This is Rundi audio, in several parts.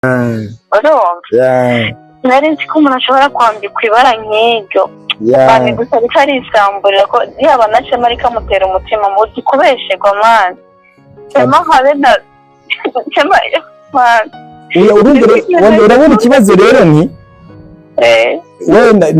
Urumva, nari nzi ko umuntu ashobora kwambikwa ibara nk'iryo mani, gusa ariko arisamburira ko yaba na Shema ariko amutera umutima muzi kubesherwa mani. Shema habe na Shema mani. Urumva urabona ikibazo rero ni wenda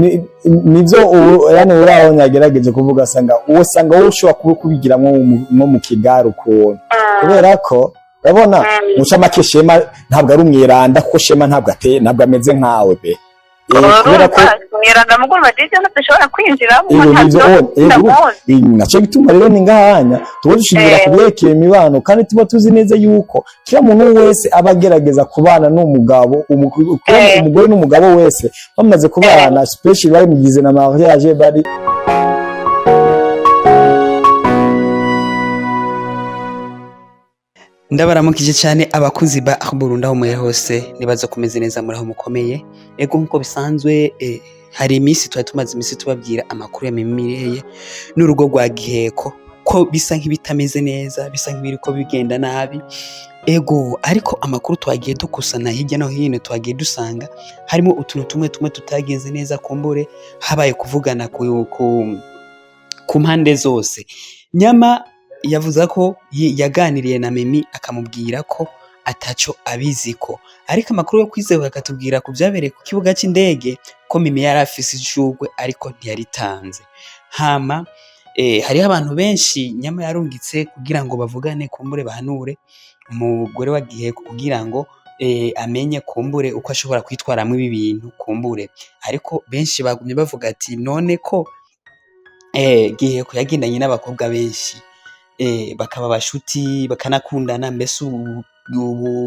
nivyo ubu yani uraho nyagerageje kuvuga, asanga uwo usanga wowe ushobora kuba kubigira nko mu kigare ukuntu, kubera ko urabona muca make Shema ntabwo ari umwiranda, kuko Shema ntabwo ateye, ntabwo ameze nkawe pe. Kubera ko Mwiranda mugoroba DJ ntushobora kwinjiramo. Ego, nivyo. Ntabyo. Oh, ego. Ndamuzi. Naco gituma rero ni ngahanya tuba dushingira ku byerekeye imibano, kandi tuba tuzi neza yuko kila muntu wese aba agerageza kubana n'umugabo umugore n'umugabo wese bamaze kubana, especially bari mugize na mariage bari. Ndabaramukije cyane abakunzi ba Burundi aho muri hose, nibaza kumeze neza, muri aho mukomeye. Ego, nkuko bisanzwe, hari iminsi twari tumaze iminsi tubabwira amakuru ya Mimi Mireye n'urugo rwa Giheko, ko bisa nk'ibitameze neza, bisa nk'ibiriko bigenda nabi. Ego, ariko amakuru twagiye dukusana hirya no hino, twagiye dusanga harimo utuntu tumwe tumwe tutagenze neza. Kumbure habaye kuvugana ku mpande zose. Nyama yavuze ko yaganiriye na Mimi akamubwira ko ataco abiziko, ariko amakuru yo kwizerwa akatubwira ku byabereye ku kibuga cy'indege ko Mimi yari afise ishurwe ariko ntiyaritanze. Hama hariho abantu benshi Nyama yarungitse kugira ngo bavugane, kumbure bahanure umugore wa Giheko kugira ngo amenye kumbure uko ashobora kwitwaramwo ibi bintu kumbure. Ariko benshi bagumye bavuga ati none ko Giheko yagendanye n'abakobwa benshi, bakaba bashuti, bakanakundana, mbese ubu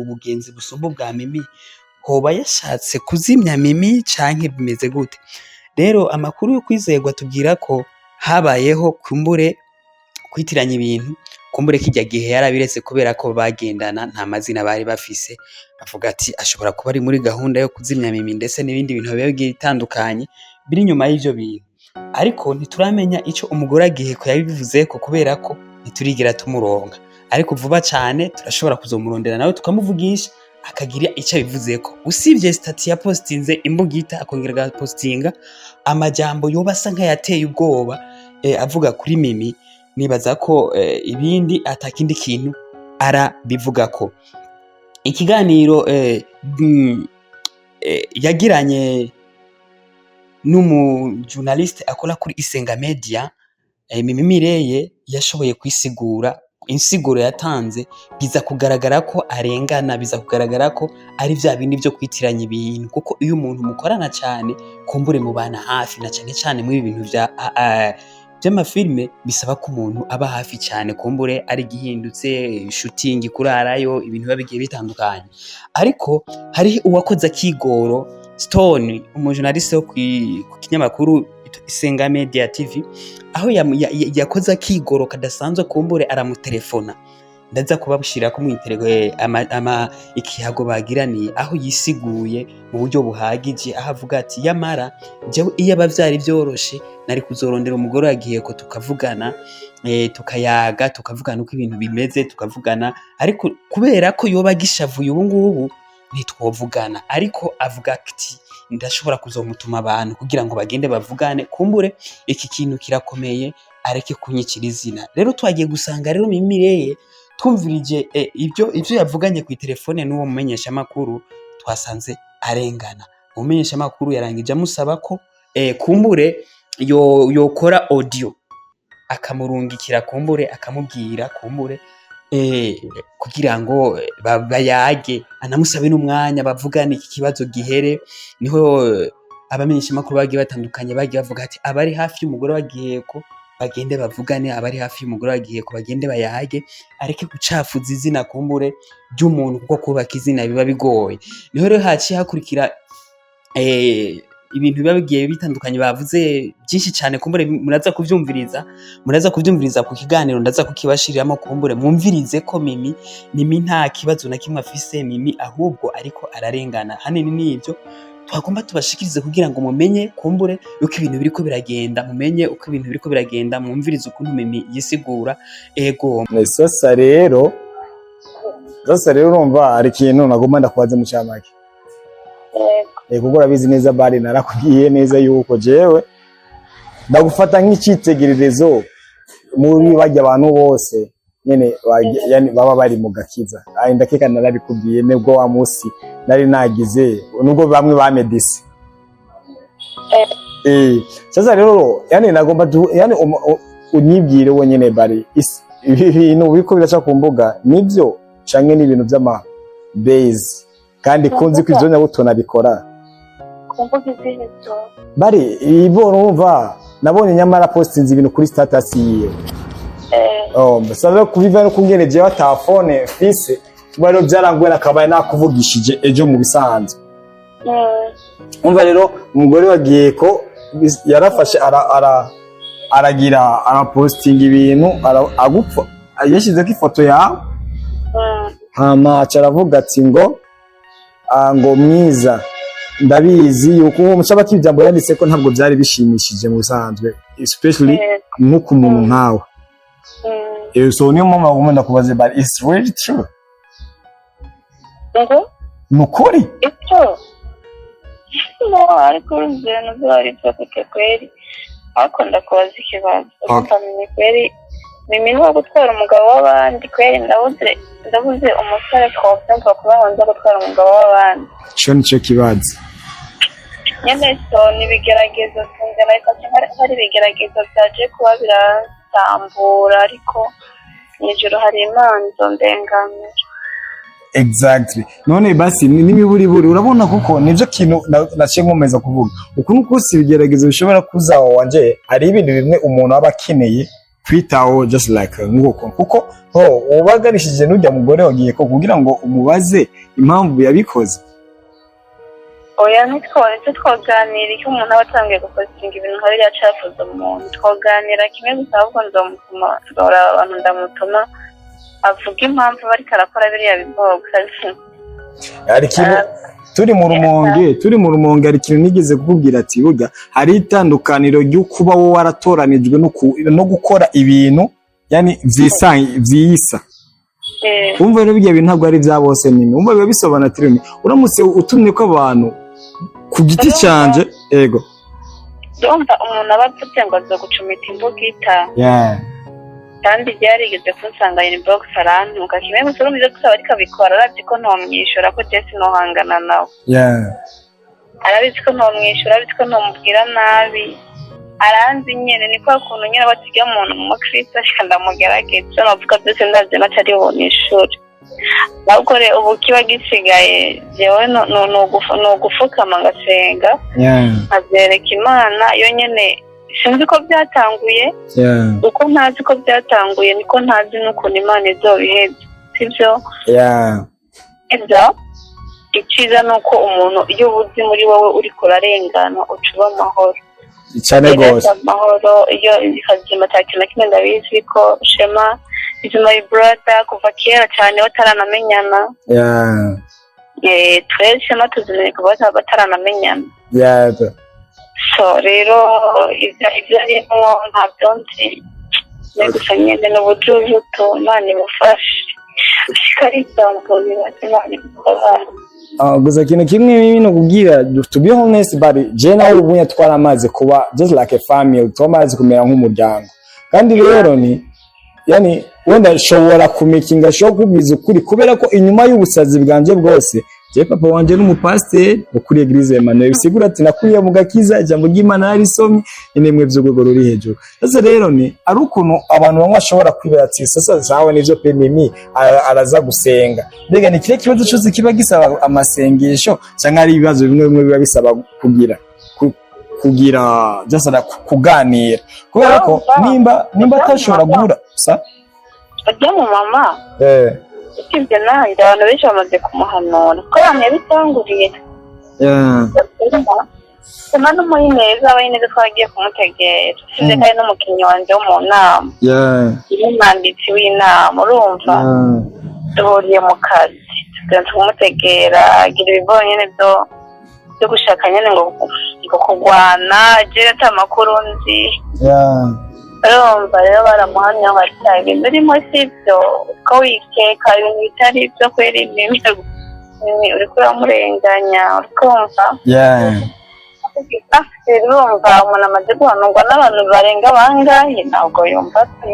bugenzi busumba ubwa Mimi, hoba yashatse kuzimya Mimi canke bimeze gute? Rero amakuru yo kwizerwa tubwira ko habayeho kumbure kwitiranya ibintu. Kumbure kirya gihe yarabiretse kubera ko bagendana, nta mazina bari bafise. Avuga ati ashobora kuba ari muri gahunda yo kuzimya Mimi, ndetse n'ibindi bintu biba bigiye bitandukanye biri inyuma y'ivyo bintu. Ariko ntituramenya ico umugore Giheko yabivuzeko, kubera ko ntiturigera tumuronka. Ariko vuba cane turashobora kuzomurondera nawe tukamuvugisha, akagira ico abivuzeko, usibye statut ya postinze imbugita, akongera agapostinga amajambo yoba asa nk'ayateye ubwoba, avuga kuri Mimi. Nibaza ko ibindi atakindi kintu arabivugako. Ikiganiro yagiranye n'umujournaliste akora kuri Isenga Media, Mimi Mireye yashoboye kwisigura. Insiguro yatanze biza kugaragara ko arengana, biza kugaragara ko ari vya bindi vyo kwitiranya ibintu, kuko iyo umuntu mukorana cyane, kumbure mubana hafi, na cyane cyane muri ibi bintu vya vy'amafilme, bisaba ko umuntu aba hafi cyane, kumbure ari gihindutse shooting, kurarayo, ibintu biba bigiye bitandukanye. Ariko hari uwakoze akigoro, Stone, umujournaliste wo ku kinyamakuru Isenga Media TV, aho yakoze akigoro kadasanzwe, kumbure aramutelefona. Ndaza kubabwira ko mwiterego ama ikihago bagiraniye, aho yisiguye mu buryo buhagije, aho avuga ati yamara jewe iyo aba vyari vyoroshe nari kuzorondera umugore wa Giheko tukavugana, tukayaga, tukavugana uko ibintu bimeze, tukavugana. Ariko kubera ko yoba agishavuye ubu ngubu ntitwovugana. Ariko avuga ati ndashobora kuzomutuma abantu kugira ngo bagende bavugane, kumbure iki kintu kirakomeye, areke kunyicira izina. Rero twagiye gusanga rero Mimi Mireye twumvirije ibyo yavuganye ku telefone n'uwo mumenyeshamakuru, twasanze arengana. Umumenyeshamakuru yarangije amusaba ko kumbure yokora audio akamurungikira, kumbure akamubwira, kumbure kugira ngo bayage, anamusabe n'umwanya bavugane, iki kibazo gihere. Niho abamenyeshamakuru bagiye batandukanye bagiye bavuga ati abari hafi y'umugore wa Giheko bagende bavugane, abari hafi y'umugore wa Giheko bagende bayage, areke gucafuza izina kumbure ry'umuntu, kuko kubaka izina biba bigoye. Niho rero haciye hakurikira ibintu biba bigiye bitandukanye, bavuze byinshi cyane. Kumbure muraza kuvyumviriza ku kiganiro ndaza kukibashiriramo, kumbure mwumvirize ko Mimi nta kibazo na kimwe afise. Mimi ahubwo ariko ararengana. Hanini nivyo twagomba tubashikirize kugira ngo mumenye kumbure uko ibintu biriko biragenda, mumenye uko ibintu biriko biragenda, mwumvirize ukuntu Mimi yisigura. Ego. Sasa rero Sasa rero urumva hari ikintu nagomba ndakubaze mu camake. Yego. Kuko urabizi neza, bari narakubwiye neza yuko jewe ndagufata nk'icitegererezo muri bajya abantu bose nyene yani baba bari mu gakiza. Ai, ndakeka narabikubwiye nubwo wa musi nari nagize, nubwo bamwe bamedise. Sasa rero yani nagomba yani unyibwire wenyene, bari ibi bintu biriko biraca ku mbuga nivyo canke ni ibintu vy'ama base, kandi kunzi ko ivyo nyabuto nabikora. Ku mbuga izihe zo? Bari ibo, urumva nabonye nyamara postinze ibintu kuri status yiwe. Oh, sasa kubiva no kungene jewe ata phone mfise, kuba rero byarangoye nakabaye nakuvugishije ejo mu bisanzwe. Umva rero, umugore wagiye ko yarafashe ara, ara aragira arapostinga ibintu agupfa, yashyizeko ifoto yawe. Hama aca aravuga ati ngo ngo mwiza, ndabizi yuko uwo mucabati ijambo yanditse ko ntabwo byari bishimishije mu bisanzwe, especially nko ku muntu nkawe. So niyo mpamvu agomba ndakubaza, but it's really true? Ngo? Ni ukuri? Icyo no, ariko urumva ibintu byo ari byo gute kweri? Ariko ndakubaza ikibazo. Okay. Urumva Mimi kweri, Mimi ni uwo gutwara umugabo w'abandi kweri? Ndabuze umusore twokumva kuba hanze gutwara umugabo w'abandi. Ico nico kibazo. Nyene, so ni ibigeragezo tunze, ariko hari ibigeragezo byaje kuba birasambura, ariko mw'ijoro hari imanza ndengamira. Exactly. None basi n'imiburiburi urabona, kuko nivyo kintu naciye nkomeza kuvuga uku nuko si ibigeragezo bishobora kuza aho wanje, hari ibintu bimwe umuntu aba akeneye kwitaho, just like nk'uko kuko ho ubagarishije n'ujya mugore wagiye ko kugira ngo umubaze impamvu yabikoze. Oya, ntitworetse, twoganira icyo umuntu aba atangiye gupostinga ibintu nka biriya acafuza umuntu, twoganira kimwe gusa. Ahubwo nzomutuma, nzoraba abantu ndamutuma avuga impamvu bariko arakora biriya biboro gusa. Hari ikintu turi mu Rumonge, hari ikintu nigeze kukubwira ati burya hari itandukaniro ryo kuba wowe waratoranijwe no gukora ibintu yani vyisa vyiyisa. Umva rero, bijya bintu ntabwo ari bya bose nini. Umva, biba bisobanura ati rero uramutse utumye ko abantu ku giti canje, ego. Ndumva umuntu aba avuze ngo azogucumita imbugita. Kandi byarigeze kunsanga inbox arantuka kimwe gusa. Urumva ivyo gusaba ariko abikora arazi ko ntomwishura, ko je sinohangana nawe. Arabizi ko ntomwishura, arabizi ko ntomubwira nabi, aranzi nyene. Ni kwa kuntu nyene batiga umuntu mu mukristo, ashika ndamugerageza, navuga byose ndazi naco ari bunishure. Ahubwo rero ubu kiba gisigaye jewe ni ugufukama ngasenga, nkavyereka Imana yo nyene. Sinzi ko byatanguye. Uko ntazi ko byatanguye niko ntazi n'ukuntu Imana izobiheza, sibyo? Ibyo icyiza ni uko umuntu iyo ubuzi muri wowe uriko urarengana, uca uba amahoro. Cyane rwose. Amahoro iyo kazima cya kintu na kimwe. Ndabizi ko Shema is my brother kuva kera cyane bataranamenyana. Twese Shema tuzimenye kuva bataranamenyana. So rero ibyo arimwo ntabyo nzi, ni gusa nyine ni ubujujutu. Imana imufashe, ariko arisanzurira, Imana imutabara. Gusa ikintu kimwe mimi nokubwira, to be honest, but je nawe ubunya twaramaze kuba just like a family, twamaze kumera nk'umuryango. Kandi rero ni yani wenda nshobora kumekinga shobora kubwiza ukuri, kubera ko inyuma y'ubusazi bwanje bwose, je papa wanje n'umupasiteri ukuriye Eglise Emmanuel, bisigura ati nakuriye mu gakiza, ijambo ry'Imana narisomye inemwe by'urwego ruri hejuru. Sasa rero ni ari ukuntu abantu bamwe bashobora kwibera ati sasa zawe nivyo pe, Mimi araza gusenga. Mbega ni kire kibazo cyose kiba gisaba amasengesho, cyangwa ari ibibazo bimwe bimwe biba bisaba kugira kugira just like kuganira? Kubera ko nimba atashobora guhura sa Ujya mu mama, usibye nanjye, abantu benshi bamaze kumuhanura ko abantu yabitanguriye. Sema n'umuhineza, abahineza twagiye kumutegera, usibye kandi n'umukinnyi wanje wo mu nama, n'umwanditsi w'inama. Urumva, duhuriye mu kazi, tugenda kumutegera, agira ibibazo nyene byo gushaka nyene ngo kugwana, jewe ata makuru nzi. Urumva rero baramuhamya ngo ati ibintu urimo si byo, ko wikeka ibintu bitari ibyo kwera, ibintu uriko uramurenganya, urikumva? Yeah. Urumva umuntu amaze guhanurwa n'abantu barenga bangahe, ntabwo yumva pe.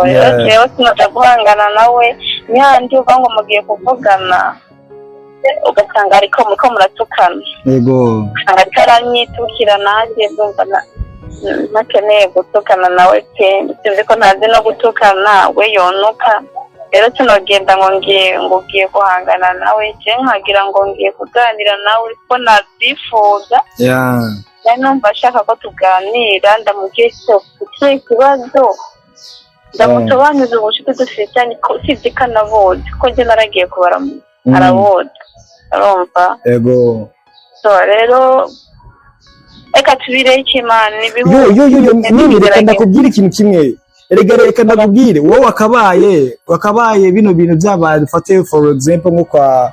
Rero jewe sinoja guhangana nawe, nihandi uva ngo mugiye kuvugana, ugasanga ariko muriko muratukana, usanga ariko aranyitukira, nanjye ndumva ntakeneye gutukana nawe pe. Sinzi ko ntazi no gutukana, we yonuka. Rero sinogenda ngo ngiye, ngo ugiye guhangana nawe, je nkagira ngo ngiye kuganira nawe ko nabyifuza. Nari numva ashaka ko tuganira, ndamubwiye ko ikihe kibazo, ndamusobanuza ubucuti dufitanye, ko usibye ko anabuzi ko njye naragiye kubaramu, arabuzi, arumva. So rero reka tubireke, Imana. Yo yo yo yo, nibi, reka ndakubwira ikintu kimwe. Erega reka ndakubwire, wowe wakabaye bino bintu byabaye, dufate for example nko kwa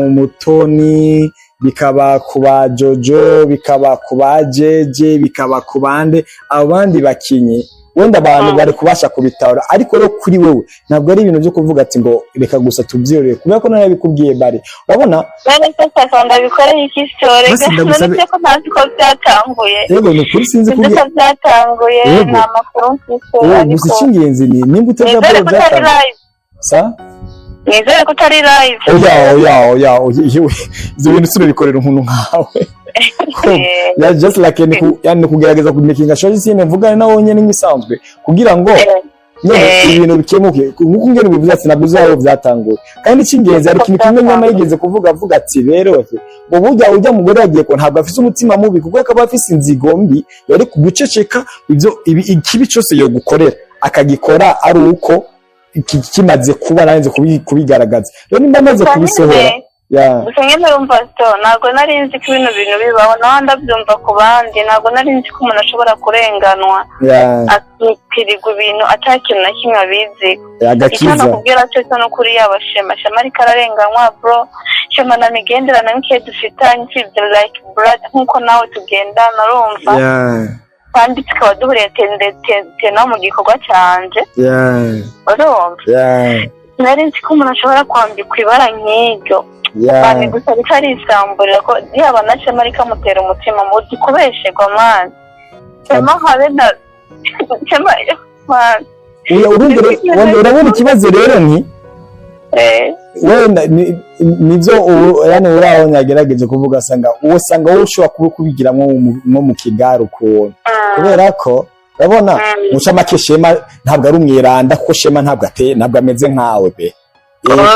Mutoni, bikaba ku ba Jojo, bikaba ku ba Jeje, bikaba ku bande, abo bandi bakinyi, wenda abantu bari kubasha kubitahura. Ariko rero kuri wewe ntabwo ari ibintu byo kuvuga ati ngo reka gusa tubyirore, kubera ko narabikubwiye bari urabona. None se sasa ndabikoreye iki sore? Basi None se ko ntazi ko byatanguye? Yego, ni ukuri sinzi Sinzi kubwira. ko byatanguye. Yego. Nta makuru mfise. Ubu Ariko gusa icy'ingenzi ni nimba utaza nizere ko utari byatanguye live. Sa? Nizere ko utari live. Oya, oya, oya, oya, ibyo bintu sinabikorera umuntu nkawe. Yeah, just like ni ku, yani kugerageza ku making sure sine mvugane nawe nyene nk'isanzwe kugira ngo nyene ibintu bikemuke nkuko ngene bivuze ati ntabwo uzi aho byatanguye. Kandi icy'ingenzi, hari ikintu kimwe nyama yigeze kuvuga, avuga ati rero ngo burya ujya mugore yagiye ko ntabwo afise umutima mubi, kuko akaba afise inzigo mbi yari kuguceceka ibyo ibi ikibi cyose yo gukorera akagikora ari uko iki kimaze kuba narenze kubigaragaza. Rero nimba amaze kubisohora ya. Gusa nyine urumva so ntabwo nari nzi ko bino bintu bibaho, naho ndabyumva ku bandi. Ntabwo nari nzi ko umuntu ashobora kurenganwa, akitirirwa ibintu ata kintu na kimwe abizi. Icyo Agakiza. nakubwira cyo cyo ni ukuri, yaba Shema, Shema ariko ararenganywa bro. Shema na migenderano mike dufitanye usibye like blood, nk'uko nawe tugendana, urumva? Kandi tukaba duhuriye tena mu gikorwa cyanjye, urumva? Nari nzi ko umuntu ashobora kwambikwa ibara nk'iryo, bani gusa ariko arisamburira ko yaba na Shema ariko amutera umutima muzi kubesherwa man. Shema habe na Shema man. Oya, urumva wenda urabona ikibazo rero ni wenda nibyo ubu, yani uraho nyagerageje kuvuga, asanga uwo usanga wowe ushobora kuba kubigira nko mu kigare ukuntu, kubera ko urabona mucamake Shema ntabwo ari umwiranda, kuko Shema ntabwo ateye, ntabwo ameze nkawe pe.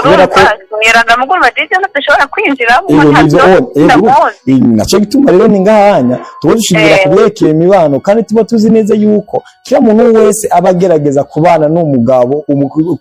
Kubera ko Umwiranda muguru DJ dushobora kwinjiramo. Ego, nivyo. Ntabyo Oh, ego. ndamuzi. Naco gituma rero ni ngahanya tuba dushingira ku byerekeye imibano, kandi tuba tuzi neza yuko kila muntu wese aba agerageza kubana n'umugabo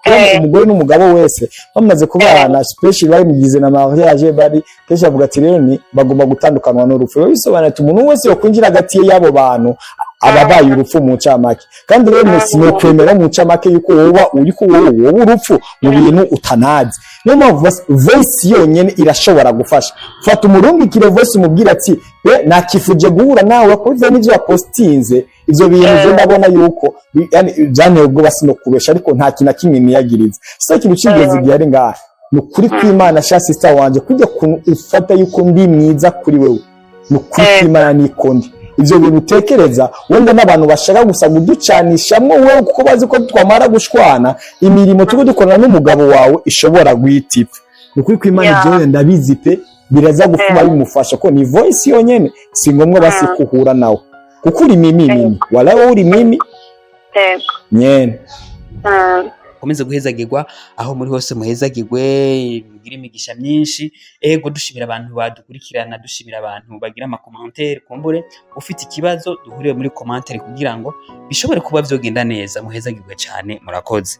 kila umugore n'umugabo wese bamaze kubana, especially bari mugize na mariage, bari kenshi bavuga ati rero ni bagomba gutandukanwa n'urupfu. Biba bisobanuye ati umuntu wese yokwinjira hagati y'abo bantu aba abaye urupfu mu ncamake. Kandi rero sinokwemera mu ncamake yuko woba uriko wowe urupfu mu bintu utanazi. Niyo mpamvu voice yonyene irashobora gufasha. Fata umurungikire voice, umubwire ati be nakifuje guhura nawe kuko ivyo nivyo wapostinze, ivyo bintu je ndabona yuko yani byanteye ubwoba, sinokubesha, ariko nta kintu na kimwe niyagiriza. Sasa ikintu c'ingenzi gihari ngaha ni ukuri kw'Imana, sha sister wanje, kujya kuntu ufata yuko ndi mwiza kuri wewe, ni ukuri kw'Imana niko ndi. Ivyo bintu utekereza wenda n'abantu bashaka gusa kuducanishamwo wewe, kuko bazi ko twamara gushwana imirimo turiko dukorana n'umugabo wawe ishobora guhita ipfa. Ni ukuri kw'Imana, ivyo ndabizi pe, biraza gufuma bimufasha ko ni voice yonyene, si ngombwa basi kuhura nawe, kuko uri mimi mimi wala wowe uri mimi nyene. Mukomeze guhezagirwa aho muri hose, muhezagirwe, mugire imigisha myinshi. Ego, dushimira abantu badukurikirana, dushimira abantu bagira ama commentaires. Kumbure ufite ikibazo, duhurire muri commentaire kugira ngo bishobore kuba vyogenda neza. Muhezagirwe cyane, murakoze.